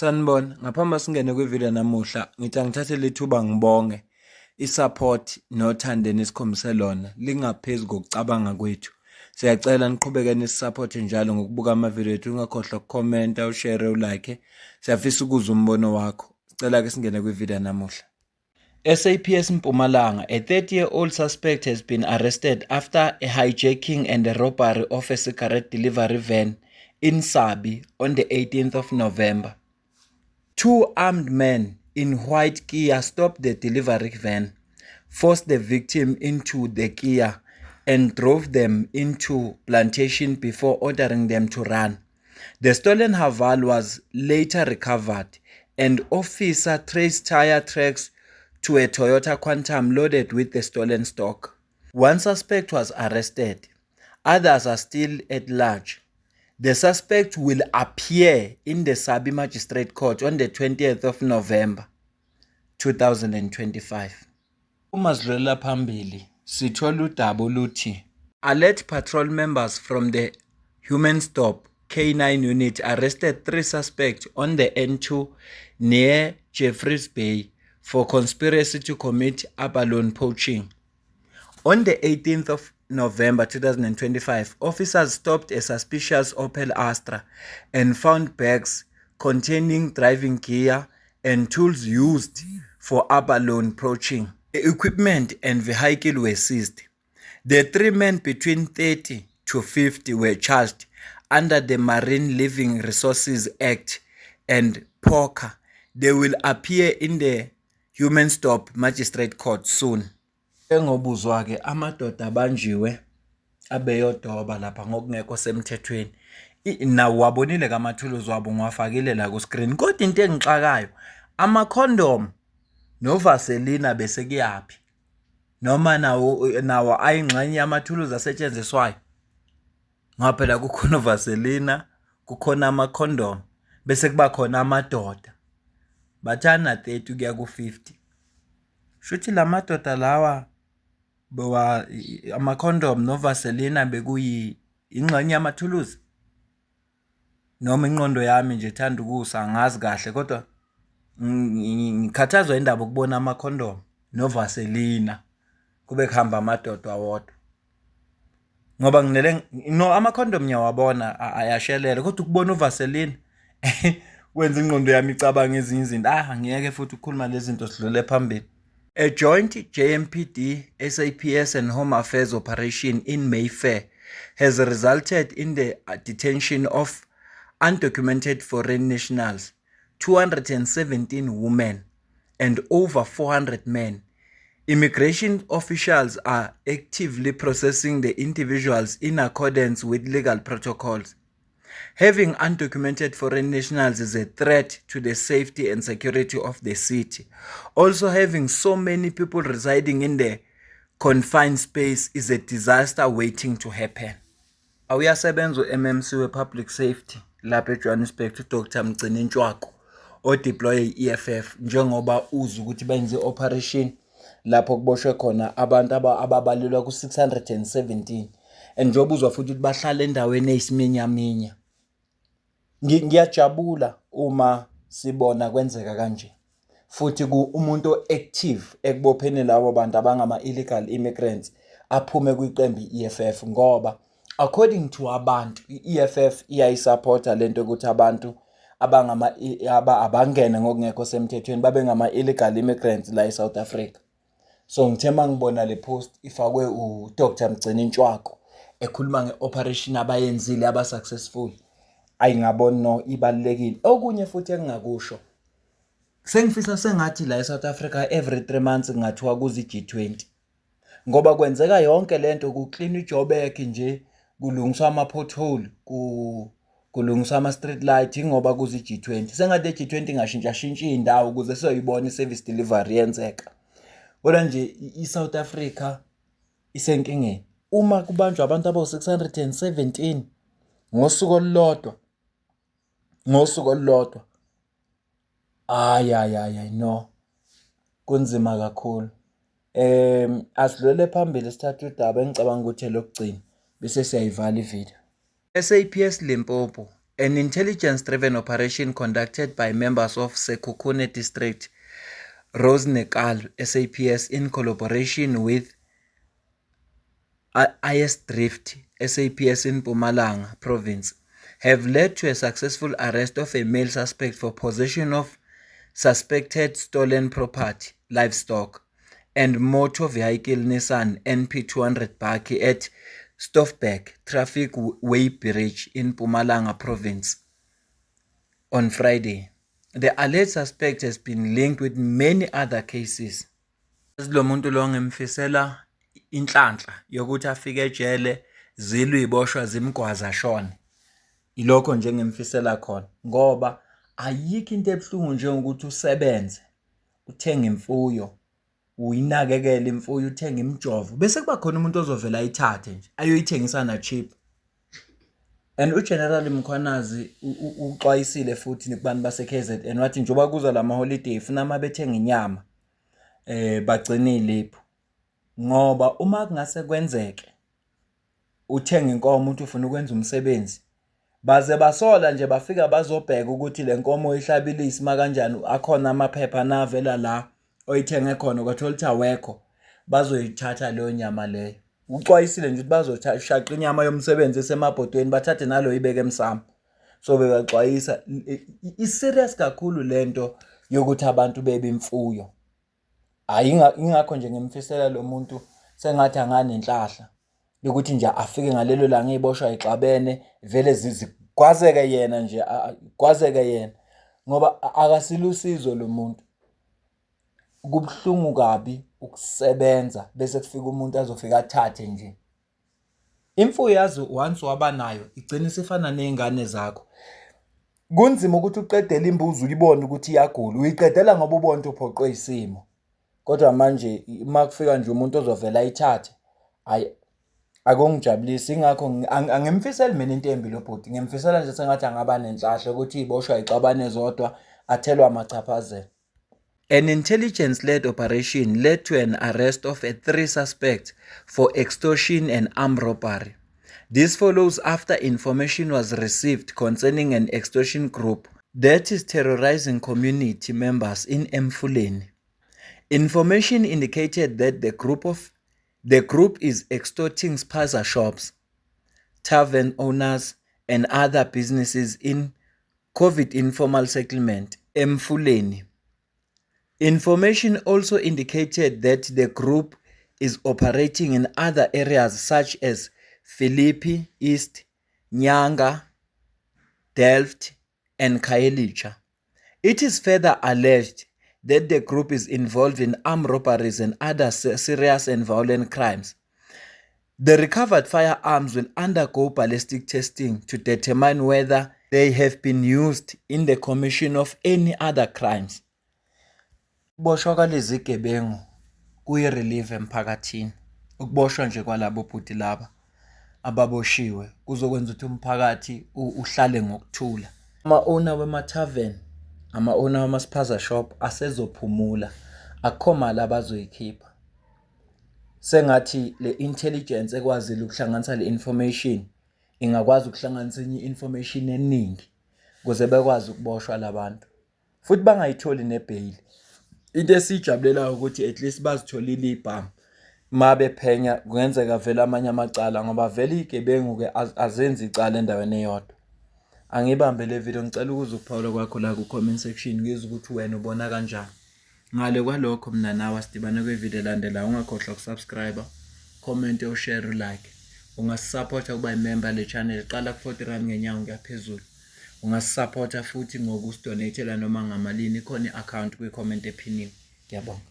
Sanibona, ngaphambi singene kwivideo namuhla, ngithi angithathe lethuba ngibonge i-support nothando enisikhombise lona lingaphezu kokucabanga kwethu. Siyacela niqhubeke nisisupport njalo ngokubuka amavidiyo ethu, ungakhohlwa ukukhomenta, ushare, ulike. Siyafisa ukuzwa umbono wakho. Sicela ke singene kwivideo namuhla. SAPS Mpumalanga, a 30-year-old suspect has been arrested after a hijacking and a robbery of a cigarette delivery van in Sabie on the 18th of November. Two armed men in white Kia stopped the delivery van, forced the victim into the Kia, and drove them into plantation before ordering them to run. The stolen Haval was later recovered, and officer traced tire tracks to a Toyota Quantum loaded with the stolen stock. One suspect was arrested. Others are still at large. The suspect will appear in the Sabie Magistrate Court on the 20th of November 2025. Uma sidlulela phambili, sithola udaba oluthi Alert patrol members from the Humansdorp K9 unit arrested three suspects on the N2 near Jeffreys Bay for conspiracy to commit abalone poaching. On the 18th of November 2025, officers stopped a suspicious Opel Astra and found bags containing driving gear and tools used for abalone poaching. The equipment and vehicle were seized. The three men between 30 to 50 were charged under the Marine Living Resources Act and POCA. They will appear in the Humansdorp Magistrate Court soon. Engobuzwa-ke amadoda abanjiwe abeyodoba lapha ngokungekho semthethweni. Nawo wabonile-ke amathuluzi wabo ngiwafakile la ku-screen. Kodwa into engixakayo amakhondomu novaselina bese kuyaphi? Noma nawo nawo ayingxenye yamathuluzi asetshenziswayo? Ngoba phela kukhona uvaselina, kukhona amakhondomu, bese kuba khona amadoda. Bathana 30 kuya ku-50. Shuthi la madoda lawa bewa amakhondomu novaselina bekuyi ingxenye yamathuluzi? Noma ingqondo yami nje ithanda ukusa angazi kahle kodwa ngikhathazwa indaba ukubona amakhondomu novaselina kube kuhamba amadoda awodwa. Ngoba nginele no amakhondomu ngiyawabona ayashelela kodwa ukubona uvaselina kwenza ingqondo yami icabange ezinye izinto. Ah, angiyeke futhi ukukhuluma lezi zinto sidlule phambili. A joint JMPD, SAPS and Home Affairs operation in Mayfair has resulted in the detention of undocumented foreign nationals, 217 women and over 400 men. Immigration officials are actively processing the individuals in accordance with legal protocols. Having undocumented foreign nationals is a threat to the safety and security of the city. Also, having so many people residing in the confined space is a disaster waiting to happen. Awuyasebenza u-MMC we-Public Safety lapha eJohannesburg uDr Mgcini Ntshwako o-deploy i-EFF njengoba uzwa ukuthi benze i-operation lapho kuboshwe khona abantu ababalelwa ku-617 and njengoba uzwa futhi ukuthi bahlala endaweni eyisiminyaminya. Ngiyajabula uma sibona kwenzeka kanje futhi umuntu o-active ekubopheni labo bantu abangama-illegal immigrants aphume kwiqembu i-EFF ngoba according to abantu i-EFF iyayisapotha lento yokuthi abantu abangama abangene ngokungekho semthethweni babe ngama-illegal immigrants la e-South Africa. So ngithe mangibona le post ifakwe uDr Mgcini Ntshwako ekhuluma nge-operation abayenzile aba-successful, ayi ngabona no ibalulekile. Okunye futhi engingakusho, sengifisa sengathi la e-South Africa every 3 months kungathiwa kuze i-G20 ngoba kwenzeka yonke lento kuklinwa iJoburg nje kulungiswa ama-pothole kulungiswa ama-street light ingoba kuze i-G20. Sengathi i-G20 ingashintshashintsha iy'ndawo ukuze sizoyibona i-service delivery yenzeka. Kodwa nje i-South Africa isenkingeni. Uma kubanjwa abantu abawu-617 ngosuku olulodwa, ngosuku olulodwa, hhayi hhayi hhayi hhayi no, kunzima kakhulu. Asidlulele phambili sithathe udaba engicabanga ukuthi elokugcina bese siyayivala ividiyo. SAPS Limpopo. An intelligence-driven operation conducted by members of Sekhukhune District Roossenekal SAPS in collaboration with Drift SAPS in Mpumalanga Province have led to a successful arrest of a male suspect for possession of suspected stolen property, livestock, and motor vehicle Nissan NP200 bakkie at Stoffberg Traffic Weighbridge in Mpumalanga Province on Friday. The alleged suspect has been linked with many other cases. Lo muntu lo ngimfisela inhlanhla yokuthi afike ejele zilwe iboshwa zimgwaza ashone. Ilokho nje engimfisela khona ngoba ayikho into ebuhlungu njengokuthi usebenze uthenge imfuyo uyinakekele imfuyo uthenge imijovo bese kuba khona umuntu ozovela ayithathe nje ayoyithengisa na-cheap. And uGeneral Mkhwanazi uxwayisile futhi kubantu base-K_Z_N wathi njengoba kuza lama holiday funa uma bethenga inyama bagcine iy'liphu ngoba uma kungase kwenzeke uthenga inkomo uthi ufuna ukwenza umsebenzi baze basola nje bafika bazobheka ukuthi le nkomo oyihlabile isima kanjani akhona amaphepha navela la oyithenge khona kwathola ukuthi awekho bazoyithatha leyo nyama leyo. Uxwayisile nje ukuthi bazoshaqa inyama yomsebenzi esemabhodweni bathathe nalo ibeke emsamo. So bebaxwayisa i-serious kakhulu lento yokuthi abantu bebe imfuyo. Hhayi ingakho nje ngimfisela lo muntu sengathi anganenhlahla yokuthi nje afike ngalelo langa iy'boshwa y'xabene vele zigwazeke yena nje gwazeke yena ngoba akasilo usizo lo muntu. Kubuhlungu kabi ukusebenza bese kufika umuntu azofika athathe nje. Imfuyo yazi once waba nayo igcina isifana ney'ngane zakho. Kunzima ukuthi uqedele imbuzi uyibone ukuthi iyagula, uyiqedela ngoba ubona ukuthi uphoqwe isimo. Kodwa manje uma kufika nje umuntu ozovela ayithathe, hhayi akungijabulisi. Yingakho angimfiseli mina into embi lo bhuti, ngimfisela nje sengathi angaba nenhlahla ukuthi iy'boshwa y'xabane zodwa athelwe amachaphazelo. An intelligence-led operation led to an arrest of three suspects for extortion and armed robbery. This follows after information was received concerning an extortion group that is terrorizing community members in Emfuleni. Information indicated that the group is extorting spaza shops, tavern owners and other businesses in COVID informal settlement Emfuleni. Information also indicated that the group is operating in other areas such as Philippi East, Nyanga, Delft and Khayelitsha. It is further alleged that the group is involved in armed robberies and other serious and violent crimes. The recovered firearms will undergo ballistic testing to determine whether they have been used in the commission of any other crimes. Ukuboshwa kwalezi gebengu kuyi-relief emphakathini. Ukuboshwa nje kwalabo bhuti laba ababoshiwe kuzokwenza ukuthi umphakathi uhlale ngokuthula. Ama-owner wema-tavern, ama-owner wama-spaza shop asezophumula, akukho mali abazoyikhipha. Sengathi le intelligence ekwazile ukuhlanganisa le information ingakwazi ukuhlanganisa enye i-information eningi ukuze bekwazi ukuboshwa la bantu futhi bangayitholi ne-bail. Into esiyijabulelayo ukuthi at least bazitholile iy'bhamu. Uma bephenya kungenzeka vele amanye amacala ngoba vele iy'gebengu-ke azenzi icala endaweni eyodwa. Angiyibambe le video, ngicela ukuzwa ukuphawula kwakho la ku-comment section ngizwe ukuthi wena ubona kanjani. Ngale kwalokho mina nawe asidibane kwividiyo elandelayo. Ungakhohlwa uku-subscribe, comment, ushare, ulike. Ungasisapotha ukuba i-member le channel, qala ku-R40 ngenyanga kuya phezulu. Ungasisapotha futhi ngokusidoneyithela noma ngamalini, ikhona i-account kwi-comment ephiniwe. Ngiyabonga.